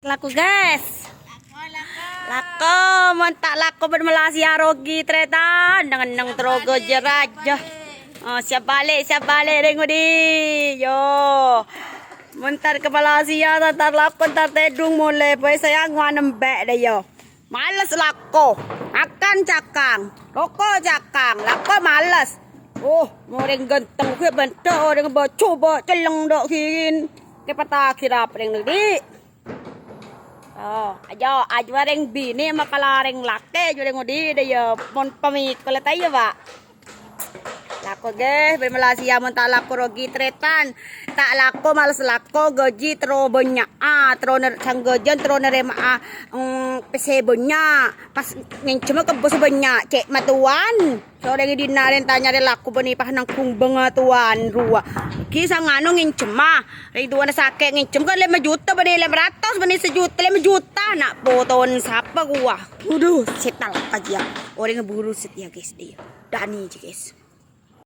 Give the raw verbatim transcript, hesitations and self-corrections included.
Lako, guys. Lako, mon ta' lako bân Malaysia rogi, tarètan. Neng-enneng terro gojâ rajâ. Oh, siap balik, siap balik, rèng odi. Yo. Mon ta' ka Malaysia, ta' lako, ta' tèdung molè. Bhâi sayang, ngowa nembè' dâ, yo. Males lako. Makan cakang. Roko' cakang. Lako males. Oh, orèng ganteng ghâ' bân dâ', orèng bâ-, coba celleng dâ' ghin. Kè pataghi rap rèng odi. Oh, ajo, ajo rèng binè' makala rèng lakè, ajo rèng odi dâ, ya, mon pamikol ta' iyâ, Pak. Lako, ghi, bân Malaysia mon ta' lako rogi, tarètan. Ta' lako, males lako, gajhi terro bânnya'. Ah, terro ner-, sanggajân terro narèma'a, mm, pèssè bânnya'. Pas ngènjhâmma kebbhus bânnya', cè' matowan. Sè orèng è dinna' rèng tanya rèng lako bânnè pas nangghung bângatowan rowa. Ghi sangano ngènjhâmma. Rèng towana sakè' ngènjhâm kan lèma juta bânnè lèma ratos bânnè sajuta lèma juta. Na' poton sapa rowa? Waduh, sètan apa jiyâ? Orèng buru sèt iyâ, guys, dâ iyâ. Dâni jiyâ, guys.